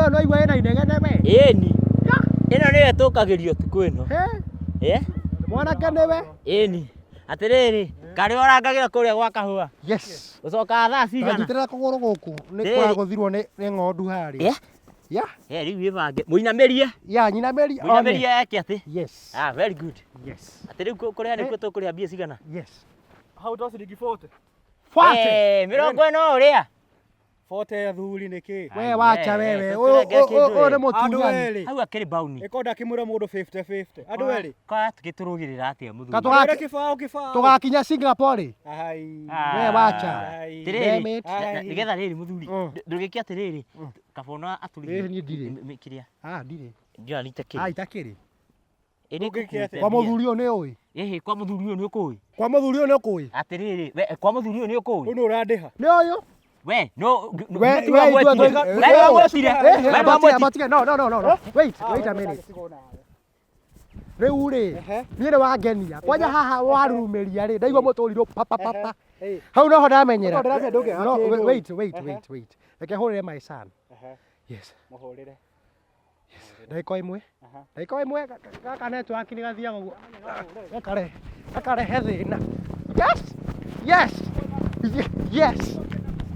Ĩno no igua ĩna inegene we. Ĩni. Ĩno nĩyo ĩtũkagĩrio ũtukũ ĩno. He? Eh? Mwanake nĩwe. Ĩni. Atĩrĩrĩ, karĩa ũrangagĩra kũrĩa gwa kahũa. Yes. Ũcokaga thaa cigana? Nyitĩrĩra kũgũrũ gũkũ nĩ Rĩrĩ. kũragũthirwo nĩ nĩ ng'ondu harĩa. Eh? Ya. Eh, rĩu wĩbange. Mũinamĩrie. Ya nyinamĩrie. one. Mũinamĩrie eke atĩ. Yes. Ah, very good. Yes. Atĩ rĩu kũrĩha nĩkuo tũkũrĩha mbia cigana? Yes. Hau to ciringi 40. 40. Eh, 40 ũrĩa. 40 athuri nĩ kĩ? We wacha Eh, wewe. eh, Ũyũ tũkĩrengera ũyũ kĩndũ nĩ ĩ. Andũ mũtunyani. erĩ. Hau akĩrĩ bauni. Ĩkonda akĩmwĩra mũndũ 50 50. Andũ erĩ. Kwa tũgĩtũrũgĩrĩra atĩa mũthuri? Ka Andũ erĩ kĩbaũ kĩbaũ. Tũgakinya Singapore rĩ. Ai. Ah. We wacha. Ai. Atĩrĩrĩ, Damn it. nĩgetha rĩrĩ mũthuri, ndũgĩke atĩrĩrĩ, kabona atũrigĩre. Ĩ, niĩ ndirĩ. Kĩrĩa? Ah, ndirĩ. Ndiũĩ nĩ itakĩrĩ. Ah, itakĩrĩ. Ĩ, nĩ Ũngĩke ngũkuĩte atĩa? Kwa mbia. mũthuri ũyũ nĩ ũĩ. Ĩhĩ, kwa mũthuri ũyũ nĩ ũkũĩ. Kwa mũthuri ũyũ nĩ ũkũĩ. Atĩrĩrĩ, we kwa mũthuri ũyũ nĩ ũkũĩ. Ũyũ nĩ ũrandĩha. Nĩ ũyũ. We, no, We we wamwetire. We nĩwamwetire. We nĩwamwetire. Matige. No, no, no, no, no. Wait, wait a minute. Rĩu rĩ, niĩ nĩ wangenia. Kwanja haha warurumĩria rĩ, ndaigua mũtũrirũ pa pa pa pa. Hau noho ndamenyera. Tondũ ndĩramenya ndũngĩaga No, kĩndũ. wait, wait, wait, wait. Reke hũrĩre my son. Yes. Mũhũrĩre. Ndagĩka o ĩmwe. Ndagĩka o ĩmwe gaka network nĩ gathiaga ũguo. Gakarehe gakarehe thĩna. Yes! Yes! Yes!